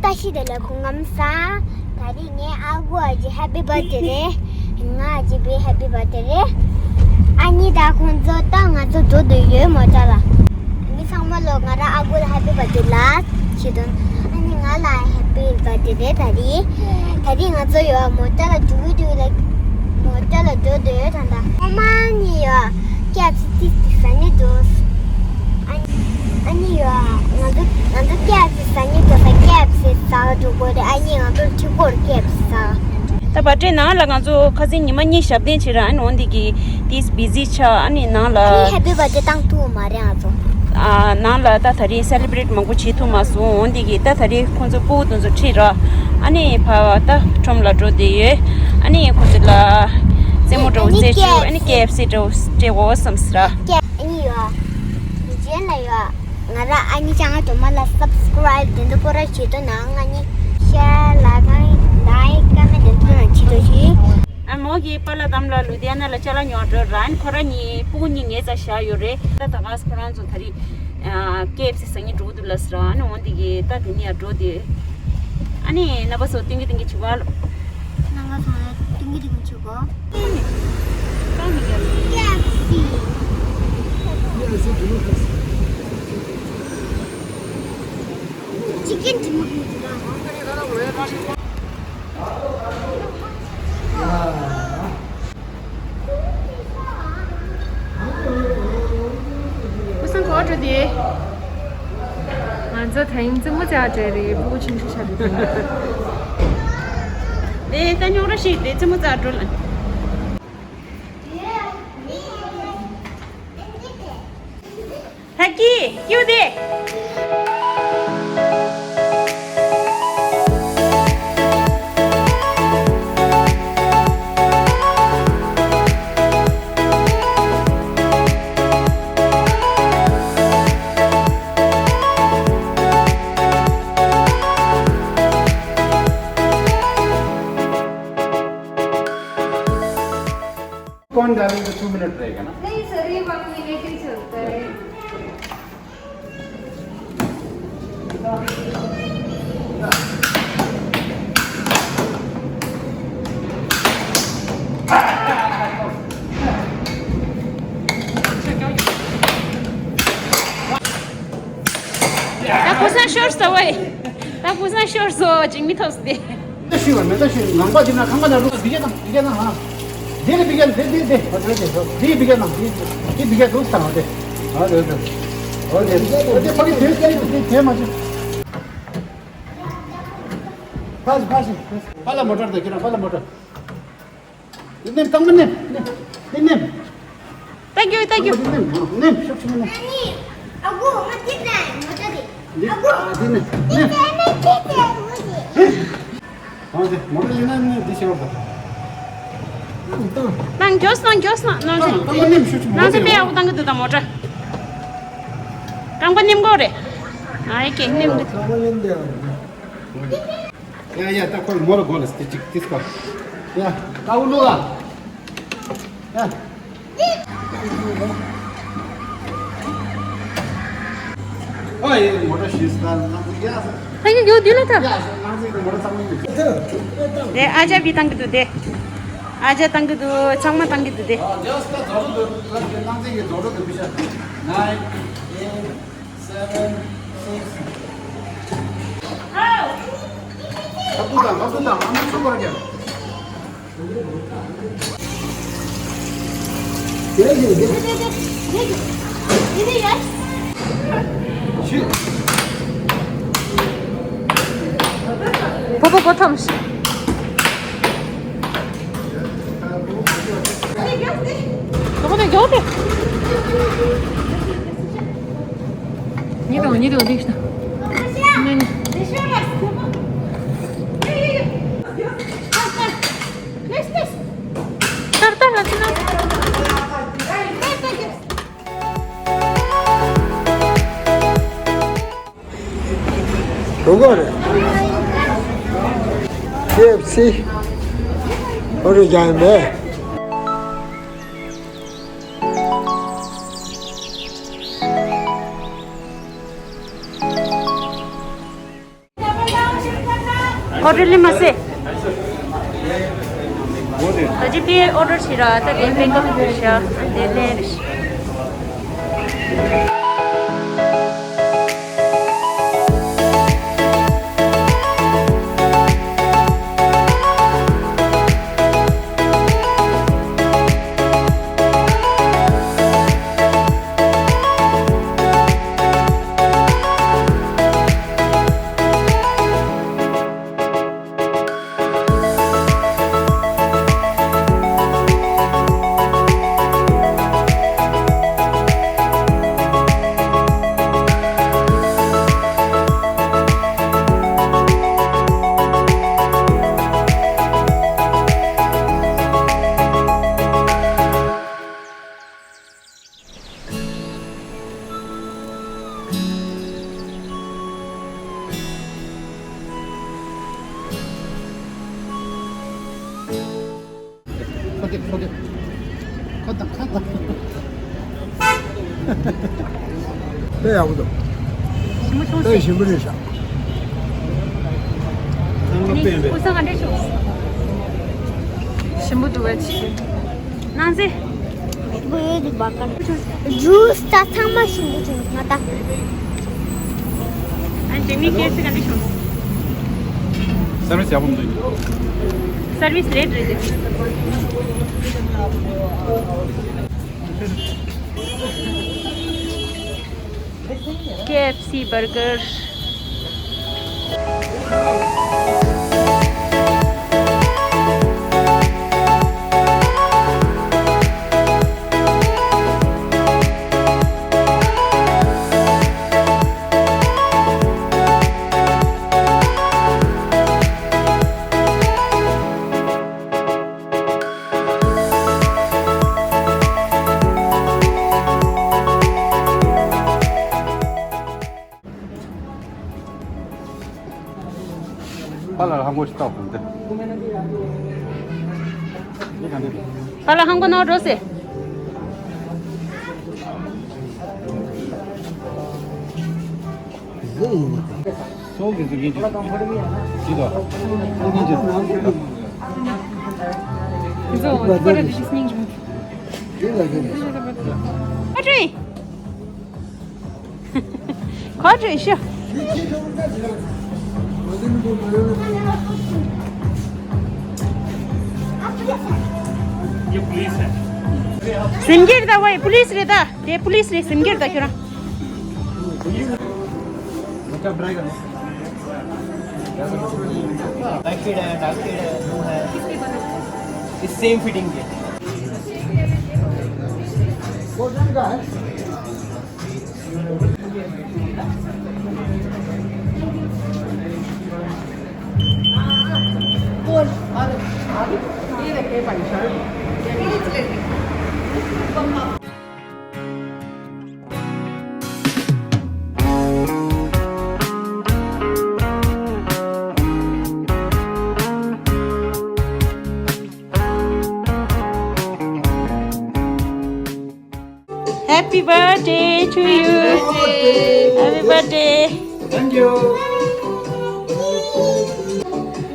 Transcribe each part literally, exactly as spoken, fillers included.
བཀྲ་ཤིས་བདེ་ལེགས། སྐུ་ཁམས་བཟང་། ད་རེས་ངའི་ཨ་ཁུ་ཨ་ཅེ་ཧེ་པི་བྷར་ཐི་ཌེ་རེད། ང་ཨ་ཅེ་བི་ཧེ་པི་བྷར་ཐི་ཌེ་རེད། ཨ་ནི་ད་ཁོང་ཚོ་ད་ང་ཚོ་འགྲོ་འདོད་ཡོད་མོ་ཊ་ལ། མི་ཚང་མ་ལོ་ང་རང་ཨ་ཁུ་ལ་ཧེ་པི་བྷར་ཐི་ཌེ་ལབ་བྱེད་དོན། ཨ་ནི་ང་ལ་ཧེ་པི་བྷར་ཐི་ཌེ་རེད། ད་རེས་ད་རེས་ང་ཚོ་ཡོད་མོ་ཊ་ལ་འགྲོ་གི་འདུག་ལ། མོ་ཊ་ལ་འགྲོ་འདོད་ཡོད་ད་ལྟ། ཨ་མ་ནི་ཡོད། ཀེ་ཨེཕ་སི་ཟ་ནི་འདུག་ཨ་ནི་ཨ་ནི་ཡོད། ང་ཚོ་ང་ཚོ་ཀེ་ཨེཕ་སི་ཟ་སྙིང་འདོད་ས། ཀེ་ཨེཕ་སི་ཟ་འགྲོ་དགོས་རེད། ཨ་ནི་ང་ཚོར་ཁྲིད་སྐོར་ཀེ་ཨེཕ་སི་ཟ། ད་བར་ཌེ་ནང་ལ་ང་ཚོ་ཁ་སང་ཉི་མ་གཉིས་ཞབས་བརྟན་བྱས་ར། ཨ་ནི་འོན་ཏེ་གི་ཏིས་བི་ཟི་ཆགས། ཨ་ནི་ནང་ལ། ཨ་ནི་ཧེ་པི་བྷར་ཐི་ཌེ་བཏང་ཐུབ་མ་རེད་ང་ཚོ། ཨ་ནང་ལ་ད་ད་རེས་སེ་ལི་བྷི་རེཊ་མང་པོ་བྱེད་ཐུབ་མ་སོང་། འོན་ཏེ་གི་ད་ད་རེས་ཁོང་ཚོ་སྤུ་གུ་དེ་ཚོ་ཁྲིད་ར། ཨ་ནི་ཕ་ད་ཁྲོམ་ལ་འགྲོ་བསྡད་ཡོད། ཨ་ནི་ཁོང་ཚོ་ལ་རྩེད་མོ་འདྲ་བོ་རྩེ་བཅུག་ཨ་ནི་ཀེ་ཨེཕ་སི་འདྲ་བོ་སྤྲད་དགོས་བསམ་སི་ར། ཨ་ནི་ཡོད། ཡིན་ན་ཡང་ང་རང་ཨ་ནི་ཅང་སྒྲོལ་མ་ལ་སབ་སི་ཀ་རའིབ་དེ་འདྲ་པོ་ར་བྱེད་དོ་ན། ཨ་ནི་ཤེར་ལ་ཁང་ལའིཀ་ཀ་མེན་དེ་འདྲ་རང་བྱེད་དོ་ཞིག་ཨ་མོ་གི་པཱ་ལགས་དམ་ལ་ལུ་དྷི་ཡ་ན་ལ་ཅ་ལག་ཉོ་འགྲོ་ར། ཨ་ནི་ཁོ་ར་གཉིས་སྤུ་གུ་གཉིས་ངའི་རྩར་བཞག་ཡོད་རེད། ད་ད་ག་ས་ཁོ་རང་ཚོ་ད་རེས་ཀེ་ཨེཕ་སི་ཟ་སྙིང་འདོད་འདུག་ལབ་སི་ར། ཨ་ནི་འོན་ཏེ་གི་ད་དེ་ནས་ཡར་འགྲོ་དེ། ཨ་ནི་རྣམ་པ་ཚོ་ཏིང་གི་ཏིང་གི་བྱེད་པ་ལོ། རྣམ་པ་ཚོ་ཏིང་གི་ཏིང་གི་བྱེད་པ། Chicken democracy. ཁུ་སང་གོ་འགྲོ་དེ། ང་ཚོ་དེང་རྩེད་མོ་རྩེ་བ་འདྲ་རེད། སྤུ་གུ་ཆུང་ཆུང་ཆགས་འདུག་དེ་ད་རྙོག་དྲ་ཞིག་རེད། རྩེད་མོ་རྩེ་བ་འགྲོ་ལ། ཧ་ཀི་ཀྱུ་དེ། कौन डालेंगे? To minute रहेगा ना। नहीं सर, ये वन मिनट ही चलता है। ད་ཕོ་སང་ཤོར་སོང་བས། ད་ཕོ་སང་ཤོར་སོང་། འཇིགས་མི་ཐོབ་སྟེ། མེ་ཏོག་ཤི་བ། མེ་ཏོག་ཤི། ནང་པ་འདི་ན་ཁང་པ་ན་རུ་འདི་ག་དང་འདི་ག་ན་ཧ། འདི་ག་འདི་ག་འདི་འདི་འདི་འདི་འདི་འདི་འདི་ག་ན་འདི་འདི་འདི་འདི་ག་འདུག་ད་འདི་ཨ་འདི་འདི་འདི་འདི་ཕ་གི་འདི་འདི་འདི་འདི་མ་ཅི། ཕ་ཞི་ཕ་ཞི་ཕ་ལ་མོ་ཊར་འདི་ག་ན་ཕ་ལ་མོ་ཊར། ནེམ་ནེམ་ནེམ་ནེམ་ནེམ། Thank you, thank you. ནེམ་ནེམ་ཤུགས་ཆེན་པོ་ནེམ། ཨ་གོ་མ་དེ་ནས་མོ་ཊ་དེ། འདི་ཨ་གོ་ཨ་འདི་ནས་ནེམ། དེ་ནས་དེ་དེ་མོ་དེ། ཨ་དེ་མོ་ཊ་ཡིན་ན་ནི་འདི་ཤེས་བ། ནང་མགྱོགས་ནང་མགྱོགས་ནང་ནང་ཚེ། ཨ་ནེམ་ཤུགས་ཆེན་པོ། ནང་ཚེ་དཔེ་ཡག་པོ་བཏང་གི་འདུག་ད་མོ་ཊ། རྐང་པ་ནེམ་གོ་རེད། ཨ་ཡེ་ཀེ་ནེམ་གི། རྐང་པ་ནེམ་དེ། ཡ་ཡ། ད་ཁོ་མོ་ར་གོ་ལ་སྟེ་ཅིག་ཏིས་པ། ཡ། ད་འུ་ལུ་ཨ། ཡ། ཨ་ཡེ་མོ་ཊ་ཤི་སྟ་ན་ཡ། ད་ཡོད་ཡོད་དུས་ལ་ད། ཡ་ན་ཟེ་མོ་ཊ་ཚང་མ་ཡོད། དེ་ཨ་ཅག་བི་བཏང་གི་འདུག་དེ། ཨ་ཅག་བཏང་གི་འདུག་ཚང་མ་བཏང་གི་འདུག་དེ། ཡ་ད་ཛོ་རོ་དུ་ན་ཟེ་གི་ཛོ་རོ་དུ་བི་ཤ། ནའིན། ཨེ། Seven, six. ཁ་ཐུག་དང་ཁ་ཐུག་དང་ཨ་མ་ཚུགས་པར་རྒྱབ། ཤི། ཕོ་ཕོ་ཕོ་ཐམས། ཉེ་དང་ཉེ་དང་འདི་ཤི་ན། ཉེ་ཉེ། ཏར་ཏར་ལ་ཤི་ན། གྲོགས་པོ་རེད། ཀེ་ཨེཕ་སི། ཨོ་རེད། རྒྱག་ཡིན་པས། ཨོ་ཌར་ལེན་མ་ཟེར། ད་ཅི་པི་ཨོ་ཌར་བྱེད་ར། ད་དེ་པེ་ཀ་བྱ། དེ་ལེན་རེ་ཞིག་ཁོ་དེ་ཁོ་དེ། ཁོ་དང་ཁ་དང་། དཔེ་ཡག་པོ་འདུག་ཞིམ་པོ་བྱུང་། དཔེ་ཞིམ་པོ་རེད་ཤག་ཨ་ནི་སྐུ་ས་ག་འདྲ་བྱུང་། ཞིམ་པོ་འདུག་པ་ཆེ། ནང་ཟེ། ཞིམ་པོ་ཡོད་འདུག་པ་ག་འདྲ་བྱུང་། ཇུས་ད་ཚང་མ་ཞིམ་པོ་བྱུང་ང་ད། ཨ་ནི་ཇེ་མི་ཁེ་ཨེཕ་སི་ག་འདྲ་བྱུང་། སར་བིས་ཡག་པོ་མི་འདུག་སར་བིས་ལེཊ་རེད་དེ། ཁེ་ཨེཕ་སི་བར་གར། ཕ་ལ་ཧང་གོ་ཞིག་བཏགས་དང་དེ། ཕ་ལ་ཧང་གོ་ནང་འགྲོ་ཟེར། སོགས་ཀྱི་གཟུགས་ཀྱི་ཅི་ཅི་དང་། ཨ་ཀྲི། ཁོ་ཨ་ཀྲི་ཤོ། སེམས་ཀྱི་རེད་ད། ཝའི་པུ་ལིས་རེད་ད། དེ་པུ་ལིས་རེད། སེམས་ཀྱི་རེད་ད་ཁྱོད་རང་། Naked है, naked है, blue है। इस सेम फिटिंग के। Happy birthday to you. Happy birthday. Thank you.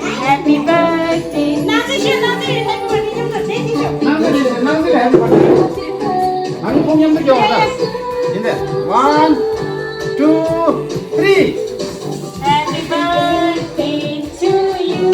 Happy birthday. One, two, three. Happy birthday to you.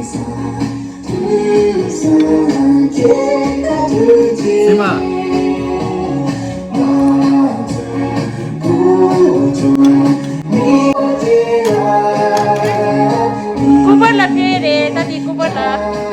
སེམས་མ། སྐུ་པར་ལ་ཕེབས་རེད། ད་འདི་སྐུ་པར་ལ།